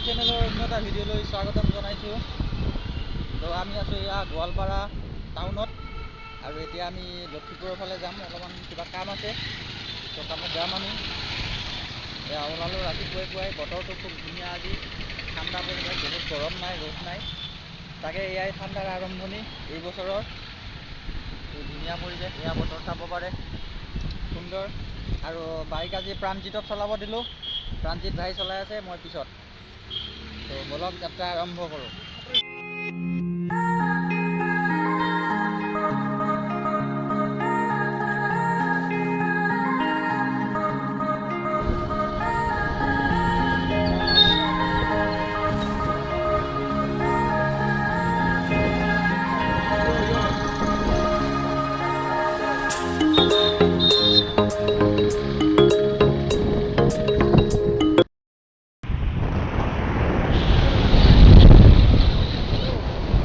চেনেলৰ অন্য এটা ভিডিঅ'লৈ স্বাগতম জনাইছোঁ। তো আমি আছোঁ এয়া গোৱালপাৰা টাউনত আৰু এতিয়া আমি লক্ষীপুৰৰ ফালে যাম, অলপমান কিবা কাম আছে, তো কামত যাম আমি। এয়া ওলালোঁ ৰাতিপুৱাই পুৱাই, বতৰটো খুব ধুনীয়া আজি, ঠাণ্ডা পৰিৱেশ, বহুত গৰম নাই, ৰ'দ নাই, তাকে এয়াই ঠাণ্ডাৰ আৰম্ভণি এই বছৰৰ। এই ধুনীয়া পৰিৱেশ, এয়া বতৰ চাব পাৰে, সুন্দৰ। আৰু বাইক আজি প্ৰাণজিতক চলাব দিলোঁ, প্ৰাণজিত ভাই চলাই আছে, মই পিছত। তো বলক যাত্ৰা আৰম্ভ কৰোঁ।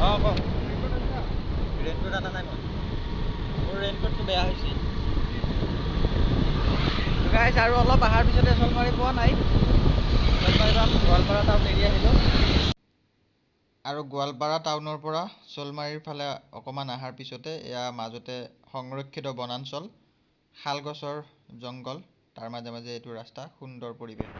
অঁ কওক। ৰেইনকোট অনা নাই মই, মোৰ ৰেইনকোটটো বেয়া হৈছে গাইজ। আৰু অলপ অহাৰ পিছতে চলমাৰী পোৱা নাই, চলমাৰী পাম, গোৱালপাৰা টাউন এৰি আহিলোঁ। আৰু গোৱালপাৰা টাউনৰ পৰা চলমাৰীৰ ফালে অকণমান অহাৰ পিছতে এয়া মাজতে সংৰক্ষিত বনাঞ্চল, শালগছৰ জংঘল, তাৰ মাজে মাজে এইটো ৰাস্তা, সুন্দৰ পৰিৱেশ।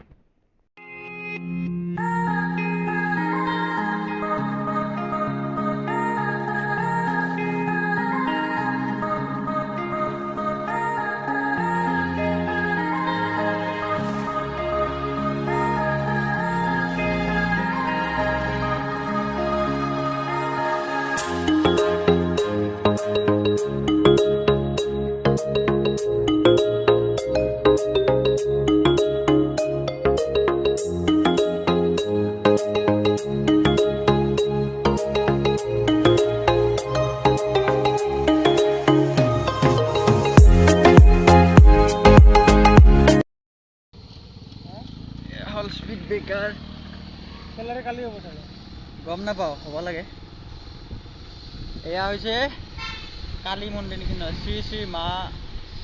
এয়া হ'ল স্পীড ব্ৰেকাৰ। খেলাৰে কালি হ'ব চাগে। গম নাপাওঁ, হ'ব লাগে। এয়া হৈছে কালী মন্দিৰ নেকি? নহয়, শ্ৰী শ্ৰী মা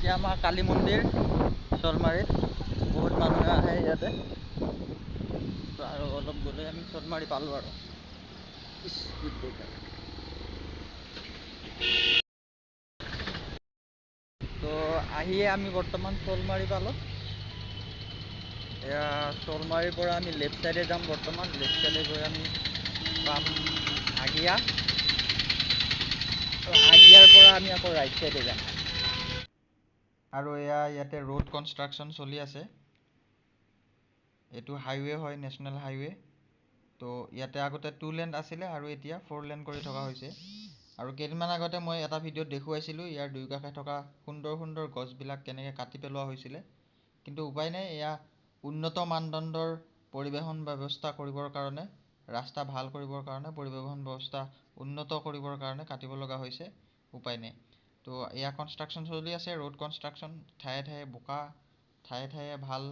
শ্যামা কালী মন্দিৰ চলমাৰীত। বহুত মানুহে আহে ইয়াতে। তো আৰু অলপ গ'লে আমি চলমাৰী পালোঁ আৰু। Speed breaker. তো আহিয়ে আমি বৰ্তমান চলমাৰী পালোঁ। এয়া চলমাৰীৰ পৰা আমি লেফ্ট চাইডে যাম বৰ্তমান। লেফ্ট চাইডে গৈ আমি পাম আগিয়া। তো আগিয়াৰ পৰা আমি আকৌ ৰাইট চাইডে যাম। আৰু এয়া ইয়াতে ৰোড কনষ্ট্ৰাকশ্যন চলি আছে। এইটো হাইৱে হয়, নেশ্যনেল হাইৱে। তো ইয়াতে আগতে 2 লেন আছিলে আৰু এতিয়া 4 লেন কৰি থকা হৈছে। আৰু কেইদিনমান আগতে মই এটা ভিডিঅ'ত দেখুৱাইছিলোঁ ইয়াৰ দুয়োকাষে থকা সুন্দৰ সুন্দৰ গছবিলাক কেনেকৈ কাটি পেলোৱা হৈছিলে। কিন্তু উপায় নাই, এয়া উন্নত মানদণ্ডৰ পৰিবহণ ব্যৱস্থা কৰিবৰ কাৰণে, ৰাস্তা ভাল কৰিবৰ কাৰণে, পৰিবহণ ব্যৱস্থা উন্নত কৰিবৰ কাৰণে কাটিব লগা হৈছে, উপায় নাই। তো এয়া কনষ্ট্ৰাকশ্যন চলি আছে, ৰোড কনষ্ট্ৰাকশ্যন, ঠায়ে ঠায়ে বোকা, ঠায়ে ঠায়ে ভাল,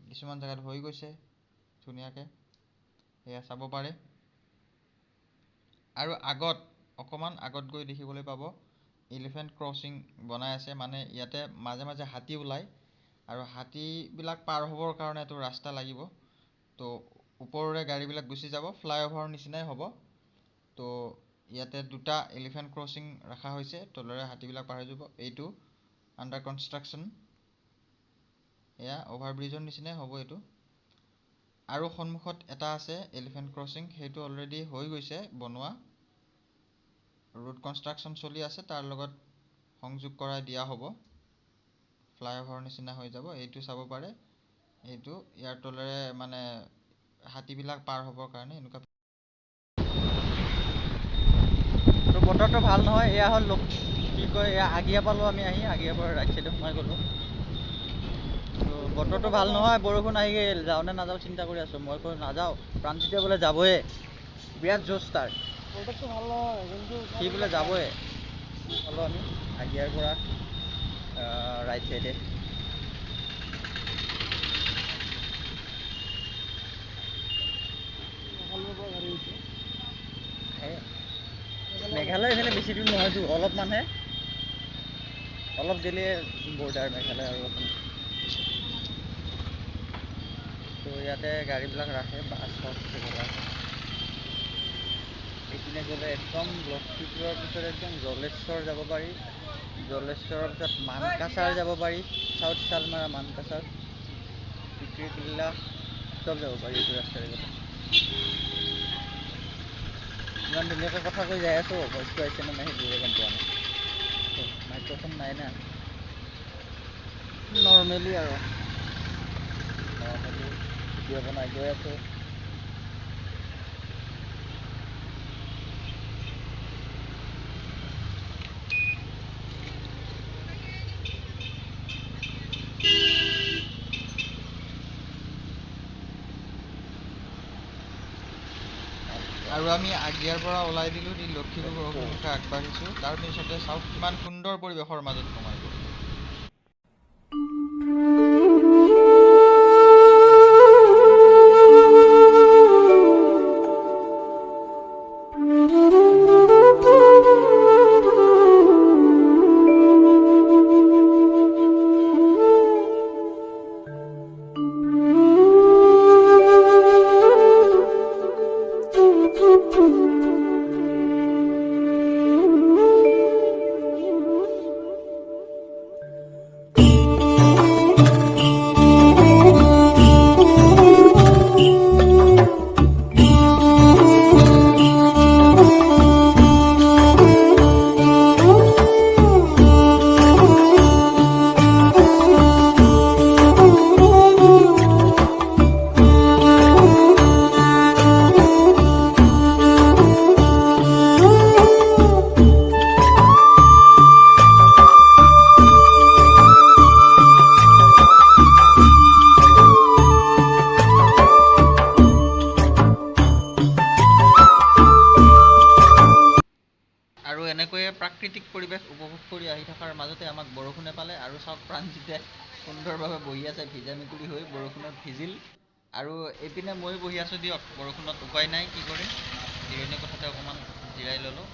কিছুমান জেগাত হৈ গৈছে ধুনীয়াকৈ, এয়া চাব পাৰে। আৰু আগত অকণমান আগত গৈ দেখিবলৈ পাব এলিফেণ্ট ক্ৰছিং বনাই আছে, মানে ইয়াতে মাজে মাজে হাতী ওলায় আৰু হাতীবিলাক পাৰ হ'বৰ কাৰণে এইটো ৰাস্তা লাগিব। তো ওপৰৰে গাড়ীবিলাক গুচি যাব, ফ্লাইঅভাৰৰ নিচিনাই হ'ব। তো ইয়াতে দুটা এলিফেণ্ট ক্ৰছিং ৰখা হৈছে, তলেৰে হাতীবিলাক পাৰ হৈ যাব। এইটো আণ্ডাৰ কনষ্ট্ৰাকশ্যন, এয়া অভাৰব্ৰিজৰ নিচিনাই হ'ব এইটো। আৰু সন্মুখত এটা আছে এলিফেণ্ট ক্ৰছিং, সেইটো অলৰেডি হৈ গৈছে বনোৱা, ৰোড কনষ্ট্ৰাকশ্যন চলি আছে, তাৰ লগত সংযোগ কৰাই দিয়া হ'ব, ফ্লাইঅভাৰৰ নিচিনা হৈ যাব। এইটো চাব পাৰে, এইটো ইয়াৰ তলেৰে মানে হাতীবিলাক পাৰ হ'বৰ কাৰণে এনেকুৱা। তো বতৰটো ভাল নহয়। এয়া হ'ল কি কয়, এয়া আগিয়া পালোঁ আমি আহি, আগিয়াৰ পৰা ৰাইট চাইডে সোমাই গ'লোঁ। তো বতৰটো ভাল নহয়, বৰষুণ আহি গ'ল, যাওঁ নে নাযাওঁ চিন্তা কৰি আছোঁ। মই কৈ নাযাওঁ, প্ৰাণজিতে বোলে যাবয়ে, বিৰাট জোচ তাৰ, বতৰটো ভাল নহয় কিন্তু সি বোলে যাবয়ে। পালোঁ আমি আগিয়াৰ পৰা ৰাইট চাইডে। মেঘালয়ৰ পৰা গাড়ী আহিছে। মেঘালয় এইফালে বেছি দূৰ নহয়তো, অলপমানহে, অলপ গ'লে বৰ্ডাৰ মেঘালয় আৰু অসম। তো ইয়াতে গাড়ীবিলাক ৰাখে, বাছ হওক ট্ৰেভেলাৰ হওক। এইপিনে গ'লে একদম লক্ষীপুৰৰ পিছত একদম জলেশ্বৰ যাব পাৰি, জলেশ্বৰৰ পিছত মানকাছাৰ যাব পাৰি, চাউথ শালমাৰা মানকাছাৰ, টিক্ৰিকিল্লা চব যাব পাৰি এইটো ৰাস্তাৰে গ'লে। ইমান ধুনীয়াকৈ কথা কৈ যাই আছোঁ, ভইচটো আহিছে নে নাই সেইটোহে গম পোৱা নাই। মাইক্ৰফোন নাই না, নৰ্মেলি আৰু নৰ্মেলি ভিডিঅ' বনাই গৈ আছোঁ। আৰু আমি আগিয়াৰ পৰা ওলাই দিলোঁ, দি লক্ষীপুৰ অভিমুখে আগবাঢ়িছোঁ। তাৰপিছতে চাওক কিমান সুন্দৰ পৰিৱেশৰ মাজত সোমাই গ'লোঁ। আৰু এনেকৈয়ে প্ৰাকৃতিক পৰিৱেশ উপভোগ কৰি আহি থকাৰ মাজতে আমাক বৰষুণে পালে। আৰু চাওক প্ৰাণজিতে সুন্দৰভাৱে বহি আছে ভিজা মেকুৰী হৈ, বৰষুণত ভিজিল। আৰু এইপিনে ময়ো বহি আছোঁ দিয়ক, বৰষুণত উপায় নাই, কি কৰিম, জিৰণি কোঠাতে অকণমান জিৰাই ল'লোঁ।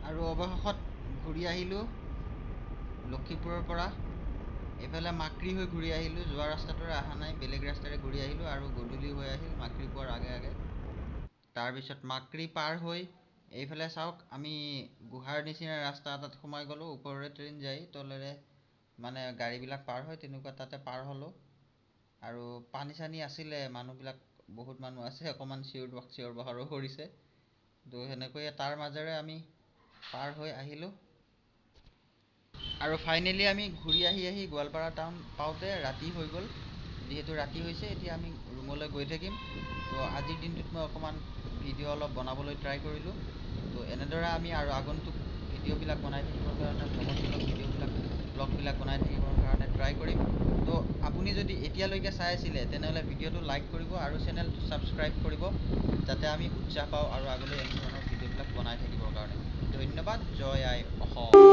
আৰু অৱশেষত ঘূৰি আহিলোঁ লক্ষীপুৰৰ পৰা, এইফালে মাকৰি হৈ ঘূৰি আহিলোঁ। যোৱা ৰাস্তাটোৰে অহা নাই, বেলেগ ৰাস্তাৰে ঘূৰি আহিলোঁ। আৰু গধূলি হৈ আহিল মাকৰি পোৱাৰ আগে আগে। তাৰপিছত মাকৰি পাৰ হৈ এইফালে চাওক আমি গুহাৰ নিচিনা ৰাস্তা এটাত সোমাই গ'লোঁ। ওপৰেৰে ট্ৰেইন যায়, তলেৰে মানে গাড়ীবিলাক পাৰ হয়, তেনেকুৱা তাতে পাৰ হ'লোঁ। আৰু পানী চানী আছিলে, মানুহবিলাক বহুত মানুহ আছে, অকণমান চিঞৰ বাখৰো কৰিছে। তো সেনেকৈয়ে তাৰ মাজেৰে আমি পাৰ হৈ আহিলোঁ। আৰু ফাইনেলি আমি ঘূৰি আহি আহি গোৱালপাৰা টাউন পাওঁতে ৰাতি হৈ গ'ল। যিহেতু ৰাতি হৈছে, এতিয়া আমি ৰুমলৈ গৈ থাকিম। তো আজিৰ দিনটোত মই অকণমান ভিডিঅ' অলপ বনাবলৈ ট্ৰাই কৰিলোঁ। তো এনেদৰে আমি আৰু আগন্তুক ভিডিঅ'বিলাক বনাই থাকিবৰ কাৰণে, ভ্ৰমণমূলক ভিডিঅ'বিলাক, ব্লগবিলাক বনাই থাকিবৰ কাৰণে ট্ৰাই কৰিম। তো আপুনি যদি এতিয়ালৈকে চাই আছিলে তেনেহ'লে ভিডিঅ'টো লাইক কৰিব আৰু চেনেলটো ছাবস্ক্ৰাইব কৰিব, যাতে আমি উৎসাহ পাওঁ আৰু আগলৈ এনেধৰণৰ ভিডিঅ'বিলাক বনাই থাকিবৰ কাৰণে। ধন্যবাদ। জয় আই অসম।